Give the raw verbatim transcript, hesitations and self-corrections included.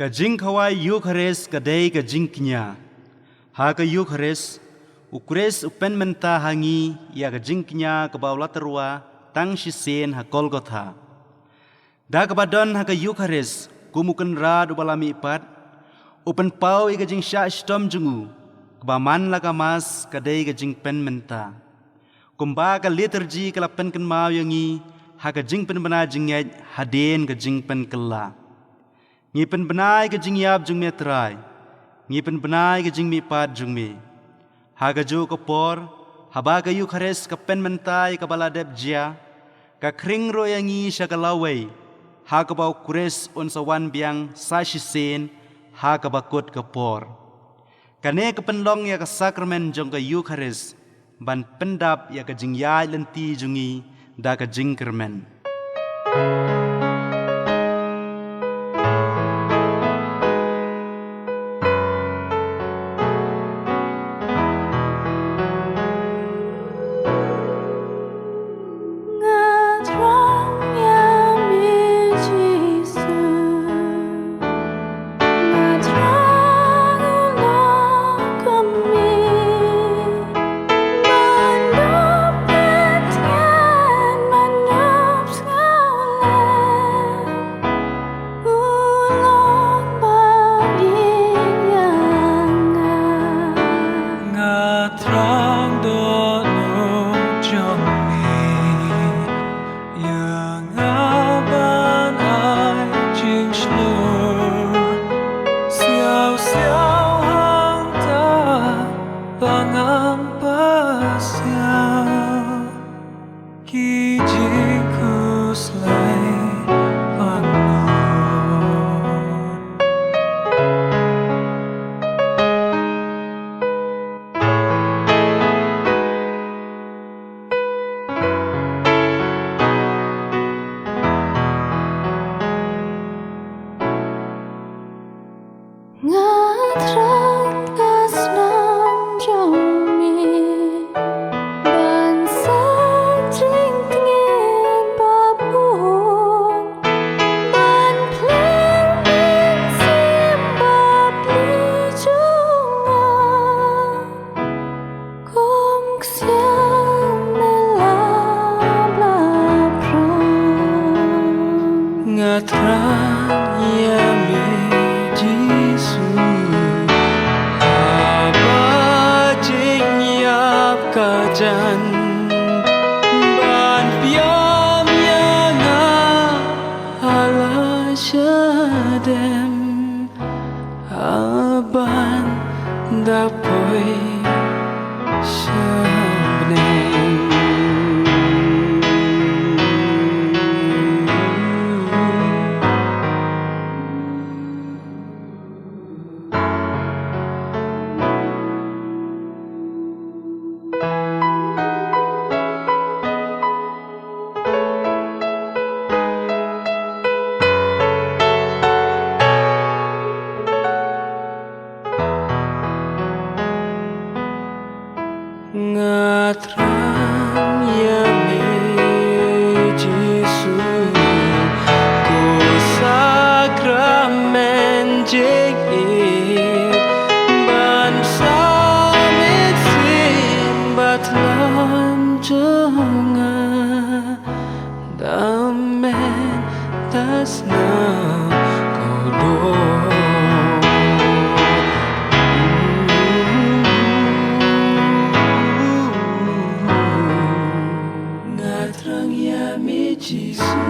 Ka jingkhawai Eukharist ka dei ka jingkñia. Ha ka Eukharist, u Khrist u pynmynta ha ngi ïa ka jingkñia kaba u la tyrwa tang shisien ha Golgotha. Da kaba don ha ka Eukharist kum u Kynrad uba la mihpat, u pynpaw ïa ka jingshah shitom jong u, kaba man la ka Mass ka dei ka jingpynmynta. Kumba ka liturgi ka la pynkynmaw ïa ngi ha ka jingpynbna jingngeit hadien ka jingpynkylla. Ngi pynbna ïa ka jingïap jong me Trai. Ngi pynbna ïa ka jingmihpat jong me. Ha kajuh ka por, haba ka Eukharist ka pynmynta ïa kaba la dep jia, ka khring ruh ïa ngi sha ka lawei, ha kaba u Khrist un sa wan biang sa shisien, ha kaba kut ka por. Kane ka pynlong ïa ka sakramen jong ka Eukharist ban pyndap ïa ka jingïaid lynti jong ngi da ka jingkyrmen. Nga thrang ïa me Jisu. Nga thrang u lok kum me. Ban dup kyntiat, ban dup sngewlem. U long ba ïeit ïa nga. Nga thrang dohnud jong me ïa nga ban ai jingshlur. Siaw siaw hangta ba ngam pasiaw. Ki jingkhuslai pangnud. Nga thrang ka snam jong me ban sa jingtngit ba bun, ban plie mynsiem ba plie jong nga. Kum ksiang me la bla prong. Nga thrang ïa me Jisu. Haba jingïap ka jan ban biang ïa nga ha la shadem. Aban da poi sha bneng. Nga thrang ïa me Jisu, ko sakramen jingïeit ban sa mynsiem bad lam jong nga. Da men da snam ko don. Nga thrang ïa me Jisu.